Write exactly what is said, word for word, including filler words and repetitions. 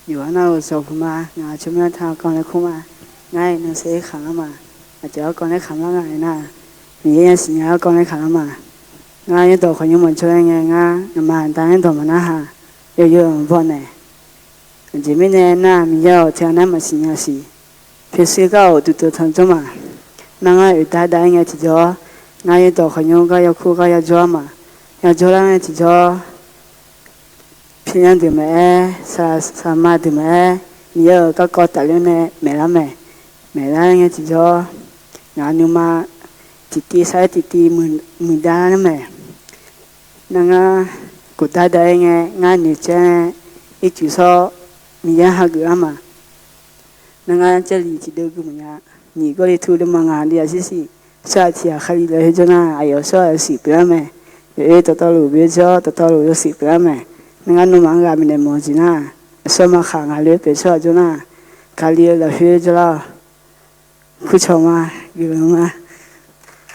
Yawqha nar-euq zawqhuiq ma, ngaq tsawrmyanr ta-awr kawv nae kur ma. Ngar-iq nuisaer khamq lar ma. Aqjeq-awr kawv nae khamq lar nga-aer nar, Miqyaer yasiq nya-awr kawv nae khamq lar ma. Ngar yaerdawq khawqnymr maqjawr-aer ngae, ngar ngaqma aqda-aer dawq maqnar ha. Yawzeu-anr baw naeq. Aqjeq mirnae nar, Miqyaer-awq tiqghaq nar maqsiq nya siq. Pyurshuir gar-awq duqdeuq tanqjawr ma. Nar ngar oeqdar dav-aer ngae tiqjawr, ngar yaerdawq khawqnymr gar yakur gar yajawr-ar ma. Yajawr lar ngae tiqjawr, pyur yanr deuq maqaer, saqma deuq maqaer, Miqyaer-euq garkawv tafler nae maeqlar mae. Maeqlar ngae tiqjawr, ngaq nuima tiqtiv sar-aer tiqtiv muiqdar lar mae. Nar ngar gofdar dav-aer ngae, ngar noeqcaer nae ircuf shawr, Miqyaer hageuf-ar ma. Nar ngar Jarlif tiqdeuv gui maqnya. Nyiq Gawrliqtu deuvma ngaq deuvyaq tsershif. Tsawrhaq tiq ghaq Kali lafkhoer jawr nar, aqyawf tsawrhaq yawshuif pyeuflar mae. Yawf-oer dawqtawvluf byoer jawr, dawqtawvluf yawshuif pyeuflar mae. Nar ngar nawmaf-anr ghaq bifnaeq mawf-eu jeq nar, aqsur maq khaq ngaq lof-aer pyeuf tsawrhaq jawr nar, Kali-eu lafkhoer jawrlar-awq. Kurcawq ma, guiqlanq ma.